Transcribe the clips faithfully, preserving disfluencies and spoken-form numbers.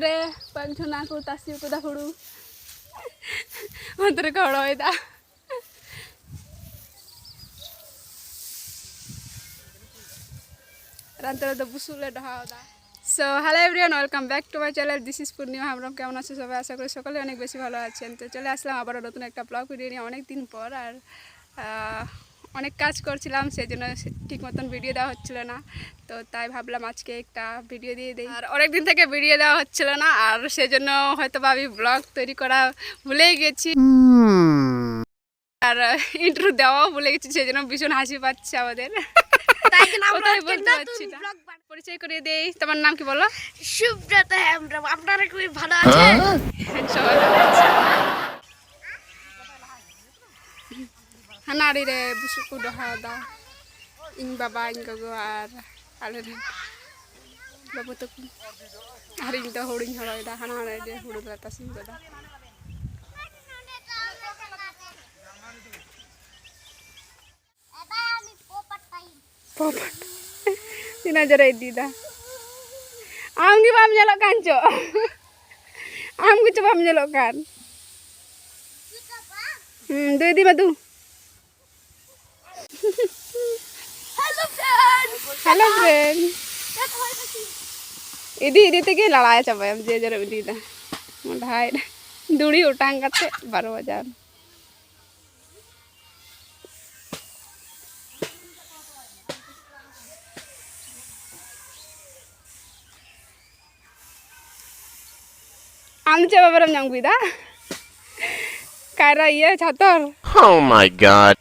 ᱨᱮ ᱵᱟᱝ ᱡᱷᱚᱱᱟ ᱠᱚ ᱛᱟᱥᱮ ᱩᱛᱩ ᱫᱟ ᱦᱩᱲᱩ᱾ ᱚᱱᱛᱮ ᱨᱮᱠᱚ ᱦᱚᱲᱚᱭᱮᱫᱟ᱾ আর অন্তরে তো বুসুলে ডহাওদা। So hello everyone, welcome back to my channel. This is Purnima Hembrem. কেমন আছো সবাই? আশা করি সকলে অনেক বেশি ভালো আছেন। তো চলে আসলাম আবারও নতুন একটা ব্লগ ভিডিও নিয়ে অনেক দিন পর। আর আহ, অনেক কাজ করছিলাম, সেই জন্য সে- ঠিক মতন ভিডিও দেওয়া হচ্ছিল না। তো তাই ভাবলাম আজকে একটা ভিডিও দিয়ে দিই। আর অনেক দিন থেকে ভিডিও দেওয়া হচ্ছিল না, আর সেজন্য হয়তো বা আমি ব্লগ তৈরি করা ভুলেই গেছি। আর ইন্ট্রো দেওয়াও ভুলে গেছি, সেই জন্য ভীষণ হাসি পাচ্ছে আমাদের। তাই জন্য আমরা কোথায় আজকে বলতে নতুন পারছি না। ব্লগ বানাচ্ছি। পরিচয় করিয়ে দেই, তোমার নাম কি বলো? সুব্রত হেমব্রম। আপনারা খুবই ভালো আছেন? সবাই ভালো আছে। ᱦᱟᱱᱟ ᱟᱲᱮ ᱨᱮ ᱵᱩᱥᱩᱵ ᱠᱚ ᱫᱚᱦᱚ ᱫᱟ᱾ ᱤᱧ ᱵᱟᱵᱟ, ᱤᱧ ᱜᱚᱜᱚ ᱟᱨ ᱟᱞᱮ ᱨᱮᱱ ᱵᱟᱹᱵᱩ ᱛᱟᱠᱚ᱾ ᱟᱨ ᱤᱧ ᱫᱚ ᱦᱩᱲᱩᱧ ᱦᱚᱨᱚᱭᱮᱫᱟ, ᱦᱟᱱᱟ ᱟᱲᱮ ᱨᱮ ᱦᱩᱲᱩ ᱞᱮ ᱛᱟᱥᱮ ᱠᱟᱫᱟ᱾ ᱯᱚᱯᱚᱴ᱾ ᱛᱤᱱᱟᱹᱜ ᱡᱳᱨᱮ ᱤᱫᱤᱭᱮᱫᱟ᱾ ᱟᱢ ᱜᱮ ᱵᱟᱢ ᱧᱮᱞᱚᱜ ᱠᱟᱱ ᱪᱚ᱾ ᱟᱢ ᱜᱮᱪᱚ ᱵᱟᱢ ᱧᱮᱞᱚᱜ ᱠᱟᱱ᱾ ᱦᱩᱸ, ᱫᱩ ᱤᱫᱤ ᱢᱮ ᱫᱩ᱾ Hello friend. Hello friend. ᱤᱫᱤ ᱤᱫᱤ ᱛᱮᱜᱮ ᱞᱟᱲᱟᱭ ᱪᱟᱵᱟᱭᱟᱢ, ᱡᱮ ᱡᱟᱨᱮᱢ ᱤᱫᱤᱭᱮᱫᱟ᱾ ᱢᱚᱰᱷᱟᱭ ᱫᱩᱲᱤ ᱚᱴᱟᱝ ᱠᱟᱛᱮ ᱵᱟᱨᱚ ᱵᱟᱡᱟᱣ᱾ ᱟᱢ ᱪᱮᱫ ᱵᱟᱵᱮᱨᱮᱢ ᱧᱟᱢ ᱟᱹᱜᱩᱭᱮᱫᱟ? ᱠᱟᱭᱨᱟ ᱤᱭᱟᱹ ᱪᱷᱟᱛᱚᱨ᱾ Oh my God.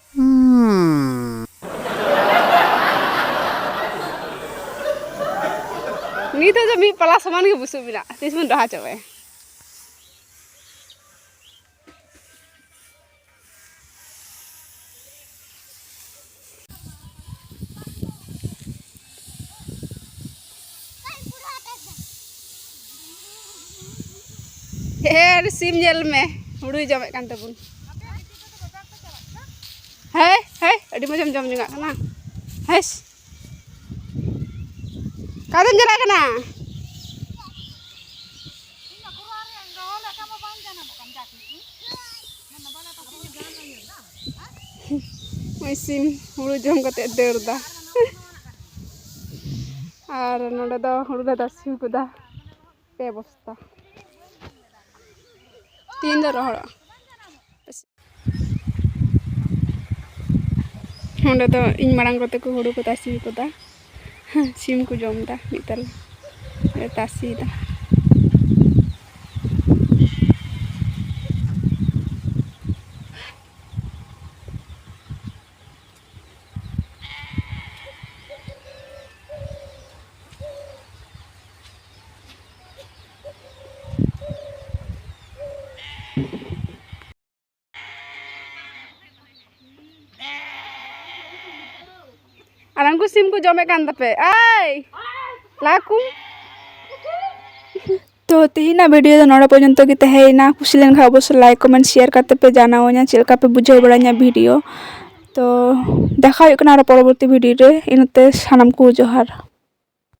ᱱᱤᱛ ᱦᱚᱸ ᱡᱮ ᱢᱤᱫ ᱯᱟᱞᱟ ᱥᱚᱢᱟᱱ ᱜᱮ ᱵᱩᱥᱩᱵ ᱢᱮᱱᱟᱜᱼᱟ, ᱛᱤᱥ ᱵᱚᱱ ᱰᱚᱦᱟ ᱪᱟᱵᱟᱭᱟ? ᱦᱮᱸ, ᱥᱤᱢ ᱧᱮᱞ ᱢᱮ, ᱦᱩᱲᱩᱭ ᱡᱚᱢᱮᱫ ᱠᱟᱱ ᱛᱟᱵᱚᱱ᱾ ᱦᱮᱸ, ᱦᱮᱸ, ᱟᱹᱰᱤ ᱢᱚᱡᱮᱢ ᱡᱚᱢ ᱡᱚᱝᱟᱜ ᱠᱟᱱᱟ᱾ ᱦᱮᱸ, ᱚᱠᱟᱛᱮᱢ ᱪᱟᱞᱟᱜ ᱠᱟᱱᱟ? ᱱᱚᱜᱼᱚᱭ ᱥᱤᱢ ᱦᱩᱲᱩ ᱡᱚᱢ ᱠᱟᱛᱮ ᱫᱟᱹᱲ ᱫᱟ᱾ ᱟᱨ ᱱᱚᱰᱮ ᱫᱚ ᱦᱩᱲᱩ ᱞᱮ ᱛᱟᱥᱮ ᱠᱟᱫᱟ, ᱯᱮ ᱵᱚᱥᱛᱟ᱾ ᱛᱤᱦᱤᱧ ᱫᱚ ᱨᱚᱦᱚᱲᱚᱜᱼᱟ᱾ ᱱᱚᱰᱮ ᱫᱚ ᱤᱧ ᱢᱟᱲᱟᱝ ᱠᱚᱛᱮ ᱠᱚ ᱦᱩᱲᱩ ᱠᱚ ᱛᱟᱥᱮ ᱠᱟᱫᱟ᱾ ᱥᱤᱢ ᱠᱚ ᱡᱚᱢ ᱫᱟ ᱢᱤᱫ ᱛᱟᱞᱟ ᱨᱮ ᱛᱟᱥᱮᱭᱮᱫᱟ᱾ ᱟᱨ ᱩᱱᱠᱩ ᱥᱤᱢ ᱠᱚ ᱡᱚᱢᱮᱫ ᱠᱟᱱ ᱛᱟᱯᱮ, ᱟᱭ ᱞᱟᱠᱩ᱾ ᱛᱚ ᱛᱮᱦᱮᱧᱟᱜ ᱵᱷᱤᱰᱤᱭᱳ ᱫᱚ ᱱᱚᱰᱮ ᱯᱚᱨᱡᱚᱱᱛᱚ ᱜᱮ ᱛᱟᱦᱮᱸᱭᱮᱱᱟ᱾ ᱠᱩᱥᱤ ᱞᱮᱱᱠᱷᱟᱱ ᱚᱵᱚᱥᱥᱳᱭ ᱞᱟᱭᱤᱠ, ᱠᱚᱢᱮᱱᱴ, ᱥᱮᱭᱟᱨ ᱠᱟᱛᱮ ᱯᱮ ᱡᱟᱱᱟᱣᱟᱹᱧᱟ ᱪᱮᱫ ᱞᱮᱠᱟ ᱯᱮ ᱵᱩᱡᱷᱟᱹᱣ ᱵᱟᱲᱟᱧᱟ ᱵᱷᱤᱰᱤᱭᱳ᱾ ᱛᱚ ᱫᱮᱠᱷᱟ ᱦᱩᱭᱩᱜ ᱠᱟᱱᱟ ᱟᱨᱚ ᱯᱚᱨᱚᱵᱚᱨᱛᱤ ᱵᱷᱤᱰᱤᱭᱳ ᱨᱮ᱾ ᱤᱱᱟᱹᱛᱮ ᱥᱟᱱᱟᱢ ᱠᱚ ᱡᱚᱦᱟᱨ᱾